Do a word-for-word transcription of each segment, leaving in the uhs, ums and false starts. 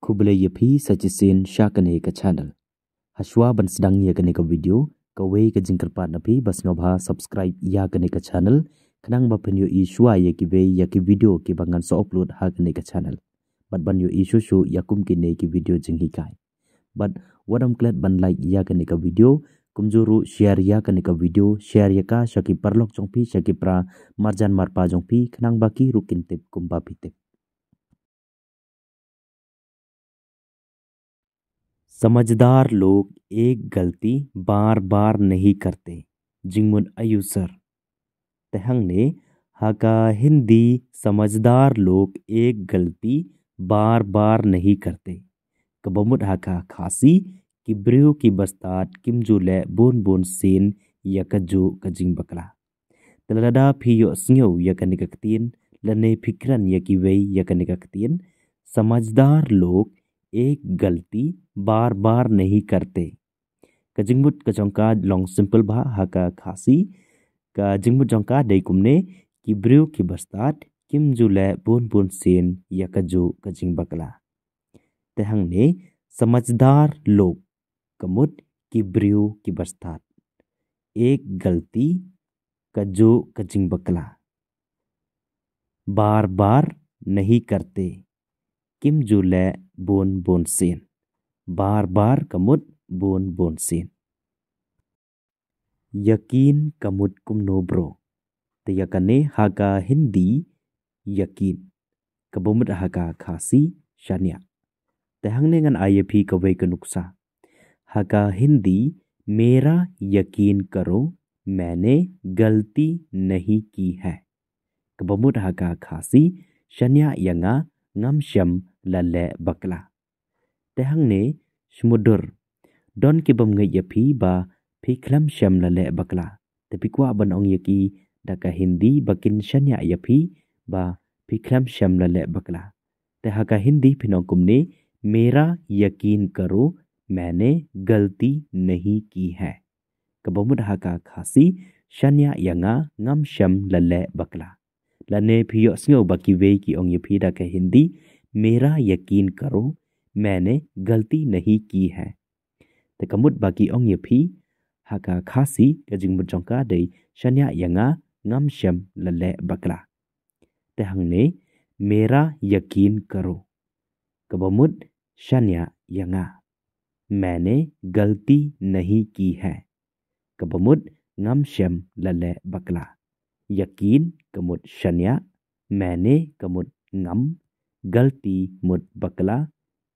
Khublei ïa phi sa shisien sha kane ka channel. Hashwa ban sdang ïa kane ka video, kawei ka jingkyrpad na phi ba sngewbha subscribe ïa kane ka channel, khnang ba phin ïohi shwa ïa kiwei ïa ki video kiba ngan sa upload ha kane ka channel. Bad ban ïohi shuh shuh ïa kum kine ki video jinghikai. Bad wat ym klet ban like ïa kane ka video, kumjuh ruh share ïa kane ka video, share ïa ka sha ki paralok jong phi, sha ki para marjan marpa jong phi, khnang ba ki ruh kin tip kumba phi tip. समझदार लोग एक गलती बार बार नहीं करते. Jingmut aiu sir. Te hangne, ha ka Hindi, समझदार लोग एक गलती बार बार नहीं करते. Kaba mut ha ka Khasi, ki briew kiba stad kim ju leh bun bun sien ïa kajuh ka jingbakla. Te lada phi ïohsngew ïa kane ka ktien, lane phi kren ïa kiwei ïa kane ka ktien, समझदार लोग एक गलती बार बार नहीं करते. Ka jingmut ka jong ka long simple bha ha ka Khasi. Ka jingmut jong ka dei kumne, ki briew kiba stad kim ju leh bun bun sien ïa kajuh ka jingbakla. Te hangne, समझदार लोग, ka mut ki briew kiba stad. एक गलती, kajuh ka jingbakla. बार बार नहीं करते. Kim ju leh bun bun sien. बार बार ka mut bun bun sien. यकीन ka mut kumno bro. Te ïa kane ha ka Hindi, यकीन. Kaba mut ha ka Khasi, shaniah. Te hangne ngan ai ïa phi kawei ka nuksa. Ha ka Hindi, मेरा यकीन करो, मैंने गलती नहीं की है. Kaba mut ha ka Khasi, shaniah ïa nga, ngam shym la leh bakla. Te hangne, shu mutdur. Don ki bym ngeit ïa phi ba phi khlem shym la leh bakla. Te phi kwah ban ong ïa ki da ka Hindi ba kin shaniah ïa phi ba phi khlem shym la leh bakla. Te ha ka Hindi phin ong kumne, मेरा यकीन करो, मैंने गलती नहीं की है. Kaba mut ha ka Khasi, shaniah ïa nga, ngam shym la leh bakla. Lane phi ïohsngew ba kiwei ki ong ïa phi da ka Hindi, मेरा यकीन करो, मैंने गलती नहीं की है. Te ka mut ba ki ong ïa phi, ha ka Khasi ka jingmut jong ka dei, shaniah ïa nga, ngam shym la leh bakla. Te hangne, मेरा यकीन करो. Kaba mut, shaniah ïa nga. मैंने गलती नहीं की है. Kaba mut, ngam shym la leh bakla. यकीन ka mut shaniah, मैंने ka mut ngam, गलती mut bakla,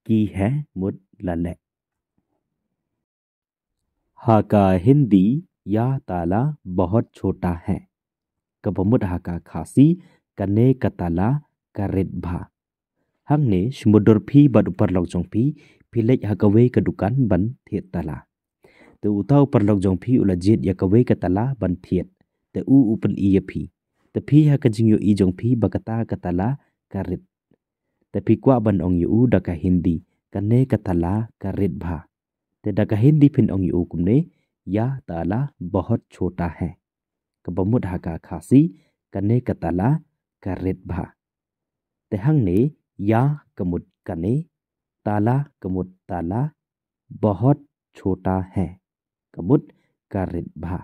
की है mut la leh. Ha ka Hindi, यह ताला बहुत छोटा है. Kaba mut ha ka Khasi, kane ka tala ka rit bha. Hangne, shu mutdur phi bad u paralok jong phi, phi leit ha kawei ka dukan ban thied tala. Te uta u paralok jong phi u la jied ïa kawei ka tala ban thied. Te u u pyni ïa phi. Te phi ha ka jingïohi jong phi ba kata ka tala ka rit. Te phi kwah ban ong ïa u da ka Hindi, kane ka tala ka rit bha. Te da ka Hindi phin ong ïa u kumne, यह ताला बहुत छोटा है. Kaba mut ha ka Khasi, kane ka tala ka rit bha. Te hangne, यह ka mut kane, ताला ka mut tala, बहुत छोटा है. Ka mut ka rit bha.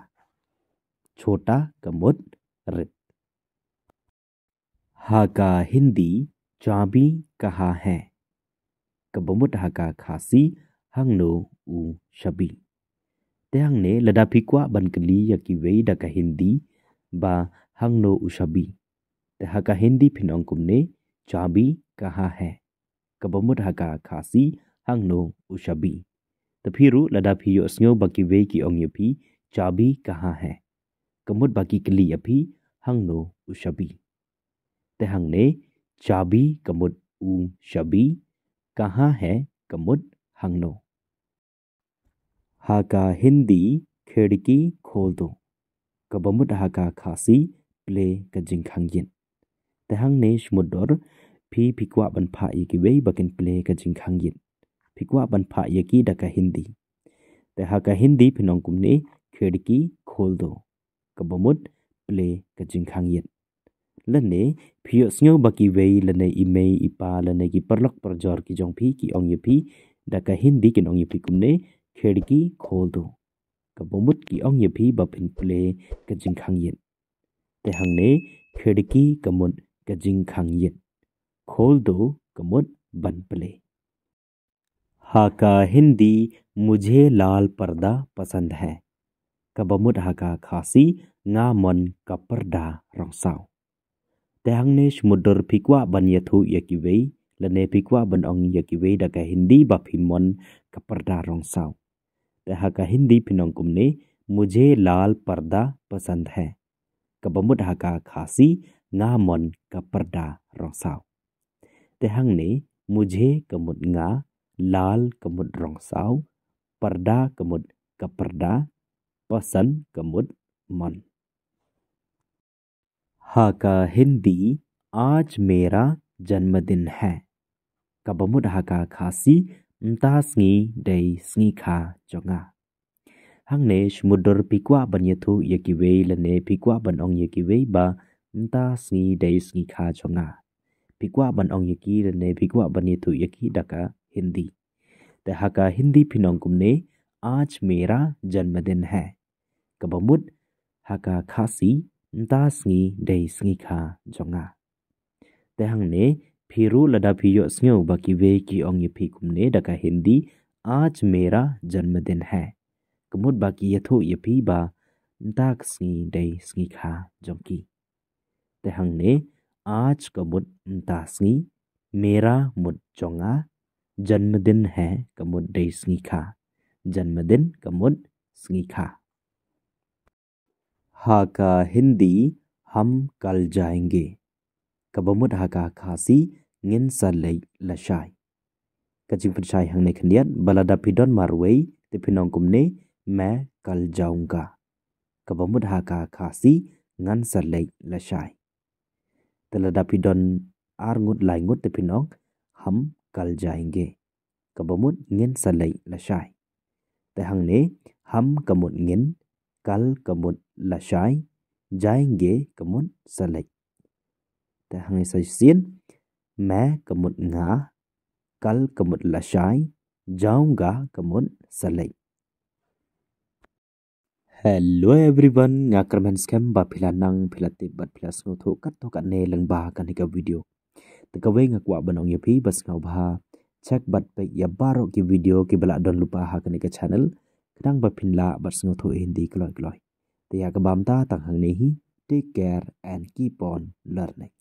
छोटा ka mut rit. Ha ka Hindi, चाबी कहाँ है? Kaba mut ha ka Khasi, hangno u shabi. Te hangne, lada phi kwah ban kylli ïa kiwei da ka Hindi ba hangno u shabi. Te ha ka Hindi phin ong kumne, चाबी कहाँ है? Kaba mut ha ka Khasi, hangno u shabi. Te phi ruh lada phi ïohsngew ba kiwei ki ong ïa phi, चाबी कहाँ है? Ka mut ba ki kylli ïa phi, hangno u shabi. Te hangne, चाबी ka mut u shabi, कहाँ है ka mut hangno. Ha ka Hindi, खिड़की खोल दो. Kaba mut ha ka Khasi, plie ka jingkhang ïit. Te hangne shu mutdur, phi phi kwah ban phah ïa kiwei ba kin plie ka jingkhang ïit. Phi kwah ban phah ïa ki da ka Hindi. Te ha ka Hindi phin ong kumne, खिड़की खोल दो. Kaba mut, plie ka jingkhang ïit. Lane phi ïohsngew ba kiwei lane i mei i pa lane ki paralok parajor ki jong phi ki ong ïa phi da ka Hindi, kin ong ïa phi kumne, "Khidki khol do." Kaba mut ki ong ïa phi ba phin plie ka jingkhang ïit. Te hangne khidki ka mut ka jingkhang ïit. Khol do ka mut ban plie. Ha ka Hindi, "Mujhe lal parda pasand hai." Kaba mut ha ka Khasi, "Nga mon ka parda rong saw." Te hangne shu mutdur phi kwah ban ïathuh ïa kiwei lane phi kwah ban ong ïa kiwei da ka Hindi ba phi mon ka parda rong saw. Te ha ka Hindi phin ong kumne, "Mujhe lal parda pasand hai." Kaba mut ha ka Khasi, "Nga mon ka parda rong saw." Te hangne, mujhe ka mut nga, lal ka mut rong saw, parda ka mut ka parda, pasand ka mut mon. Ha ka Hindi, "Aaj mera janmdin hai." Kaba mut ha ka Khasi, "Mynta sngi dei sngi kha jong nga." Hangne shu mutdur phi kwah ban ïathuh ïa kiwei lane phi kwah ban ong ïa kiwei ba mynta sngi dei sngi kha jong nga. Phi kwah ban ong ïa ki lane phi kwah ban ïathuh ïa ki da ka Hindi. Te ha ka Hindi phin ong kumne, "Aaj mera janmdin hai." Kaba mut ha ka Khasi, "Mynta sngi dei sngi kha jong nga." Te hangne phi ruh lada phi ïohsngew ba kiwei ki ong ïa phi kumne da ka Hindi, "Aaj mera janmdin hai." Ka mut ba ki ïathuh ïa phi ba mynta ka sngi dei sngi kha jong ki. Te hangne, "Aaj" ka mut mynta sngi, "mera" mut jong nga, "janmdin hai" ka mut dei sngi kha. "Janmdin" ka mut sngi kha. Ha ka Hindi, "Hum kal jayenge." Kaba mut ha ka Khasi, "Ngin sa leit lashai." Ka jingpynshai hangne khyndiat, ba lada phi don marwei te phin ong kumne, "Main kal jaunga." Kaba mut ha ka Khasi, "Ngan sa leit lashai." Te lada phi don ar ngut lai ngut te phin ong, "Hum kal jayenge." Kaba mut, "Ngin sa leit lashai." Te hangne, "Hum" ka mut ngin, "kal" ka mut lashai, "jayenge" ka mut sa leit. Te hangne sa shisien, "Main" ka mut nga, "kal" ka mut lashai, "jaunga" ka mut sa leit. Hello everyone, nga kyrmen skhem ba phi la nang, phi la tip bad phi la sngewthuh katto katne lyngba kane ka video. Te kawei nga kwah ban ong ïa phi ba sngewbha check bad peit ïa baroh ki video kiba la don lypa ha kane ka channel, khnang ba phin lah bad sngewthuh Hindi kloi kloi. Te ïa kaba mynta tang hangne hi, take care and keep on learning.